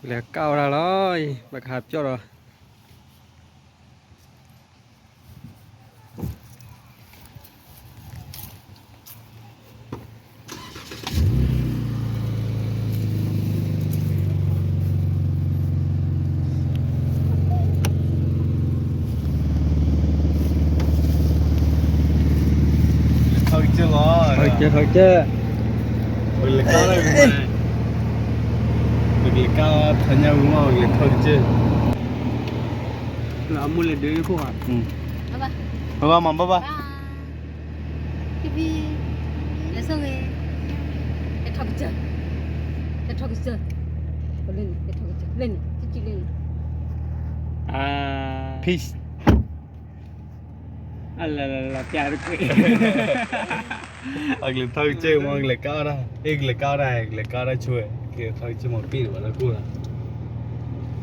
လဲၤကၣ်ဝဲဒၣ်လီၤအံၤ ပကဟးပၠီၣ်ဒီး ထီၣ်ကစၢၢ်လီၤ, ထီၣ်ကစၢၢ်, ထီၣ်ကစၢၢ်, ပကလဲၤကၣ်လၢ, ပကလဲၤကၣ်ထီၣ်ညၣ်ဝံၤမး ပကလဲၤထီၣ်ကစၢၢ်, လၢအမိၢ်လဲၤဒၢခိၣ်ဧါ, ဘၣ်ဘၣ်မး ဘၣ်ဘၣ်, လဲၤဆိၣ်ဂ့ၤ, လဲၤထီၣ်ကစၢၢ်, လဲၤထီၣ်ကစၢၢ်, လဲၤန့ၣ်, လဲၤထီၣ်ကစၢၢ်, လဲၤန့ၣ်, လဲၤန့ၣ်, peace. အလၢလၢလၢပျၢ်တကွ့ၢ်, အကလဲၤထီၣ်ကစၢၢ်မး ကလဲၤကၣ်ဝဲဒၣ်, အ့ၣ် ကလဲၤကၣ်ဝဲဒၣ်, ကလဲၤကၣ်ဝဲဒၣ်ဆိၣ်ဝဲ, ကလဲၤထီၣ်ကစၢၢ်မးပ့ၢ်တ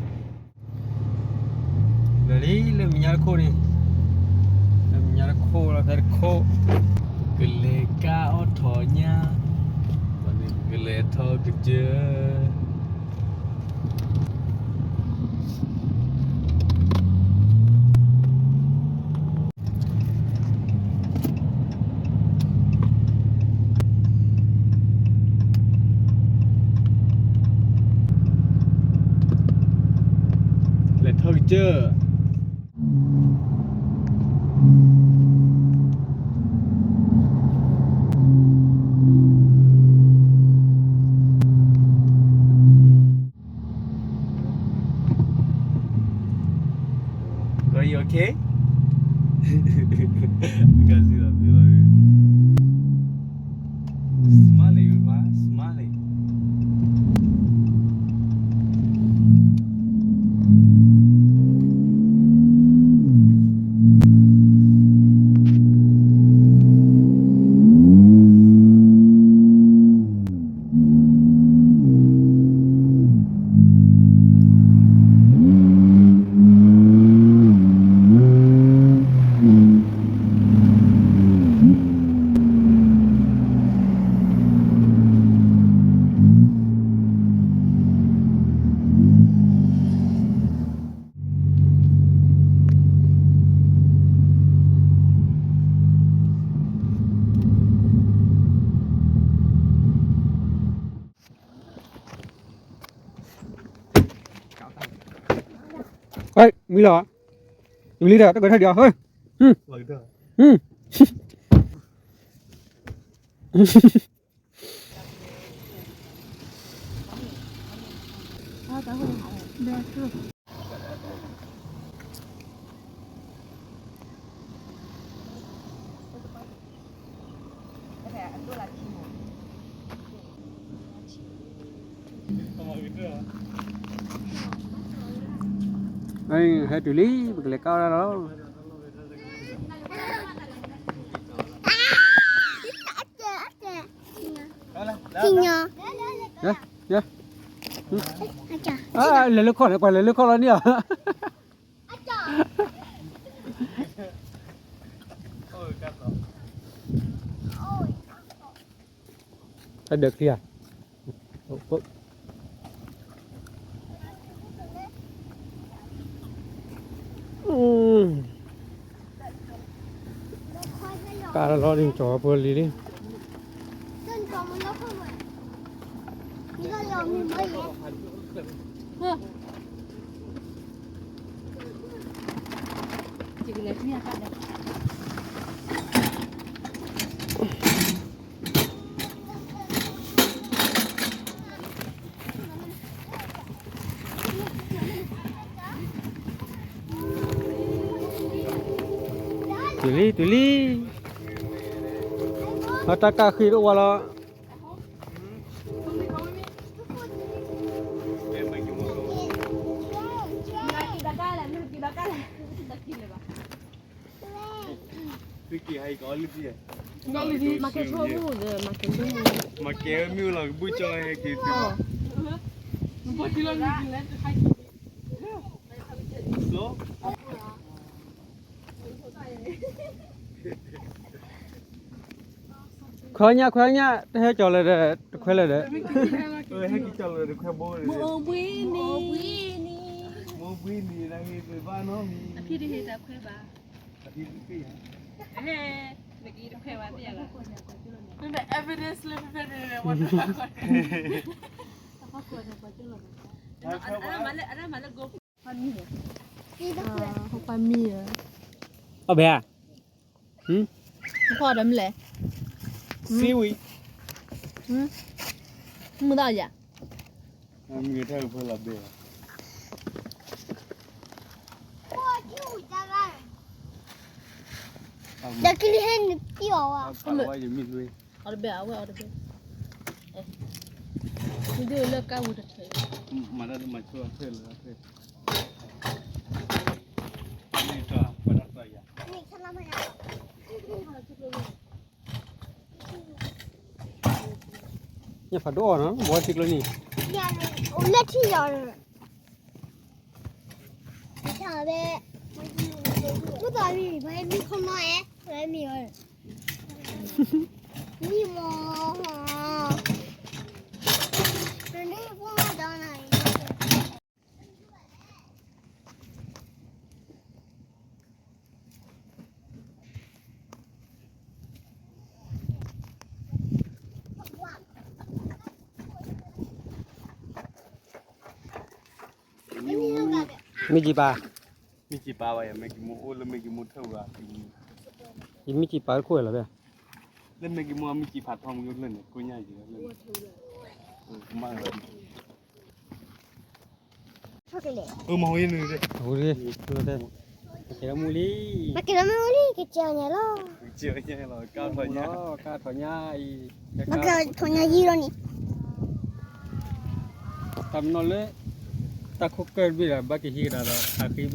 ဘၣ်လၢခိၣ်လီၤ, လၢလံ လၢမဲာ်ညါတခိၣ်န့ၣ်, လၢမဲာ်ညါတခိၣ်လီၤ ဖဲတခိၣ်, ကလဲၤကၣ်အီၣ်ထီၣ်ညၣ်, ကလဲၤထီၣ်ကစၢၢ် လဲၤထီၣ်ကစၢၢ် Are you okay? ကစံးလီၤ, smile ကွၢ်, smile. မံလီၤ, မံလံဒီး တကထၢၣ်ဒံးအီၤ, ဟဲ, ဟဲတုၤလံ ပကလဲၤကၣ်ဝဲဒၣ်လီၤ. လဲၤလၢခီၣ်န့ၣ် ပှၤလဲၤလၢခီၣ်လီၤန့ၣ်ဧါ. အဒၢးချံဧါ. ကၣ်လီၤလံ ကၠီၤဖိလံၤလံ. တုၤလံ တုၤလံ, အတၢ်ကၣ်ဃ့တအိၣ်ဝဲလီၤ. ခွဲညၣ် ခွဲညၣ် တဟဲကၠီၤလၢၤဒီး ခွဲးလၢာ်ဒီး, ဟဲက့ၤကၢ်လၢာ်ဒီးခွဲးဘိ, မိၢ်ဘှံးနံၤ, မိၢ်ဘှံးနံၤ, တၢ်ဂ့ၤဘၣ်နီတမံၤ, အဖံတဟ့ၣ်တၢ်ခွဲးဘၣ်, အဖံတခွဲးယၤ, မ့ၢ်က့ၤတခွဲးဘၣ်သ့ၣ်ယၤလီၤ, မ့ၢ် evidence လၢဖဲဖဲန့ၣ်, အမၤလၢအရၣ်မၤလၢ GoPro ဖီမံၤဧၢ, ဖီမံၤဧၢ, အဘဲဧါ, ဖီဒီးမလဲၣ်, seaweed, မုၢ်သီၣ်ယၤ, မုၢ်ထၢၣ်ဖဲလီၤဘဲ, ဒီးကလံၤဟဲနုာ်ပျီၢ်ဝဲ, အီၤတဘဲ အဝဲအီၤတဘဲ, မ့ၢ်ဒ်လၢကါဝူတထၢၣ်, မၤတၢ်မၤဆိၣ်အထၢၣ်လၢအထၢၣ်, ညၣ်ဖးဒိၣ်အီၤနီၤ ဘီထံကျိနံၣ်, အိၣ်လၢထံယီၤ, မုၢ်သီၣ်မံၤ ပှၤမံခီနီအဲ ပှၤမံအီၤ, မံမီၤ, နန့ၣ်ဖိမၤဒီးနၤအံၤ မ့ၢ်ကံပၤ, မ့ၢ်ကံပၤဘၣ်ယၤ မ့ၢ်ကံမိၢ်အိၣ်လၢမ့ၢ်ကံမိၢ်ထၢၣ်ဝဲ, ယမ့ၢ်ကံပၤတခိၣ်လီၤဘၣ်, လၢမ့ၢ်ကံမိၢ်မ့ၢ်ကံဖးထီမူလၢန့ၣ် ကိညၣ်ယၤလၢန့ၣ်, အမဟိနုၤ, ကဲလီၤမူလံ, ကဲလီၤမူလံ ကစၢ်ညါလီၤ, ကစၢ်ညါလီၤ ကါထီၣ်ညါအံၤ, ကါထီၣ်ညါယံာ်လီၤန့ၣ်, တၢ်မနီၤလၢ တၢ်ခိၣ်ကၢၢ်တဘ့ၣ်ဒီး ဘၣ်ကဟံးကဒါဒီး ဟး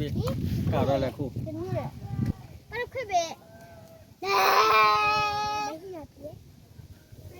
ဃ့ဘ့ၣ်, ကါထီၣ်လဲၤခိၣ် ကဲလီၤလ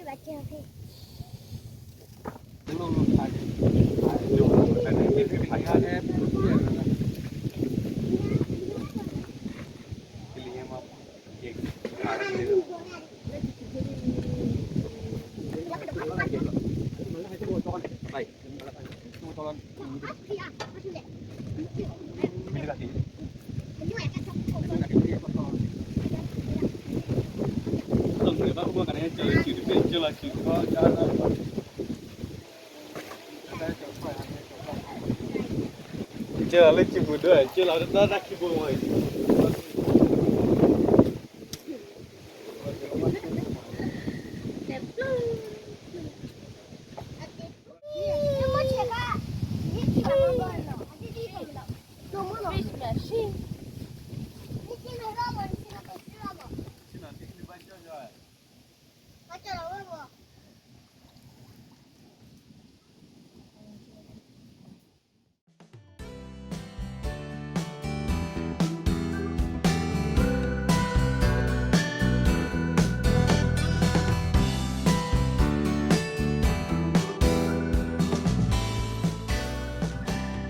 ၢခံပူၤဒၢ ကဲလီၤတၢ်တၢ်ခံပူၤဝဲအံၤ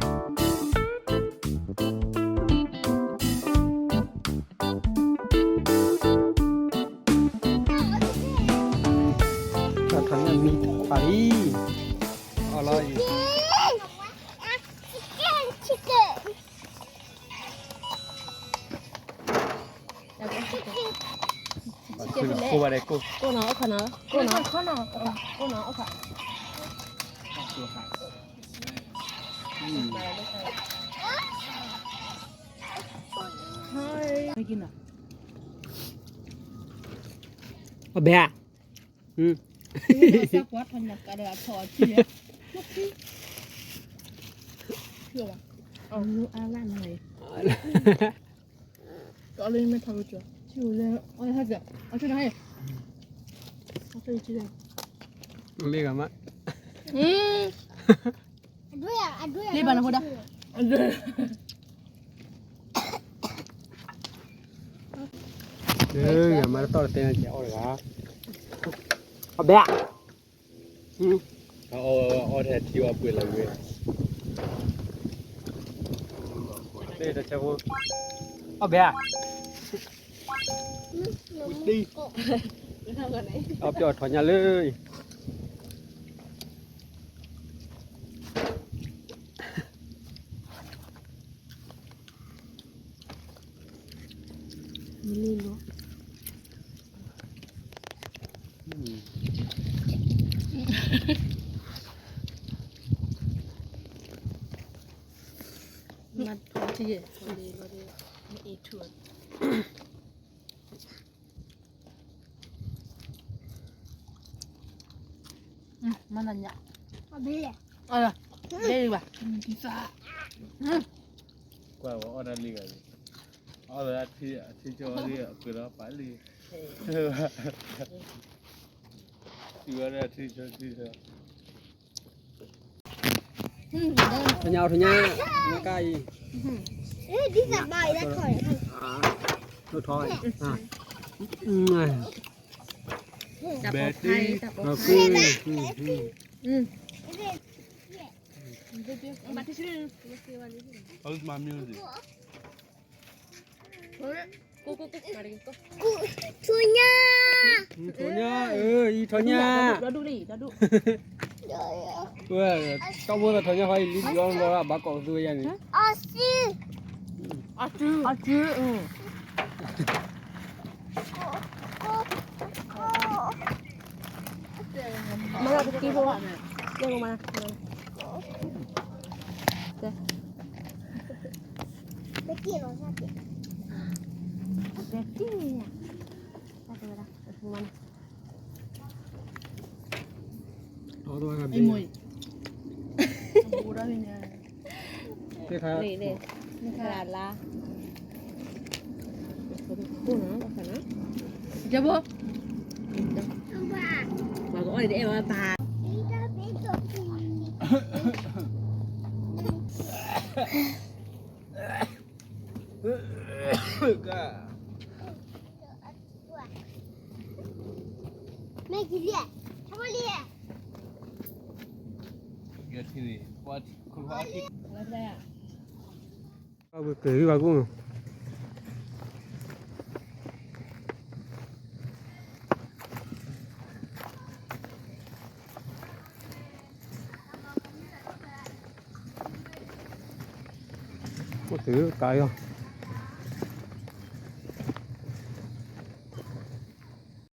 ထီၣ်ညၣ်မံပာ်လံ, အီၣ်လီၤအံၤ ကိးဘၣ်ဒဲးကိး, ကိးနီၤအိၣ်ခီနီၤ, ကိးနီၤ, ကိးနီၤအိၣ်ခီ, အဘဲဧါ, မ့ၢ်ဂ့ၤမး, လ့ဘၣ်နဟိဒၣ်, မၤတတီၢ်တတဲနၤကဲအီၣ်တဂၤ, အဘဲဧါ, အီၣ်ထဲထံအီၣ်ပှဲၤလီၤဝဲ, တဆဲဖိ, အီၣ်ဘဲဧါ, ဝံၤတံၢ်, အီၣ်ပျီၢ်ထီၣ်ညါလၢ မ့ၢ်လီၤ. မၤထီၣ်ထံၣ်, မၤနညၣ်, ဘဲလီၤ, ကွၢ်ဝဲအီၣ်တၢ်လံဂၤလံ, အီၣ်လၢအထံ အထံကၠီလံ အပှဲၤလီၤပာ်လံ, တုၤဝဲဒၣ်ထံကၠီထံကၠီ, ထီၣ်ညါ ထီၣ်ညါ, ညါကါအံၤ, ဒ်သိးဘၣ်အံၤလၢထီၣ်, ထီၣ်, ဘဲတံၢ်, ကွၢ်, ထီၣ်ညါ, ထီၣ်ညါ, အံၤထီၣ်ညါ, ဝဲ, တၢ်ဘိသးထီၣ်ညါဟီအံၤ လံယီၤလီၤ ဘၣ်ကိးကသူဝဲယၤန့ၣ်, အစု, အစု, မၤလၢပကံဖိ, မၤလၢ, ပကံလီၤ, ပကံ, ပကံဝဲဒၣ်, ပကံဝဲဒၣ်, အမ့ၢ်, ခရလါ, ကဘိ, မၤကအီၣ်ဒ်အဲၣ်ဝဲပၢ်, က မ့ၢ်ကလံ, ထမလံ, ဝဲက့ၤဂံၢ်ဘၣ်ကူၣ်နီၤ, အိၣ်တုၤကါအံၤလီၤ,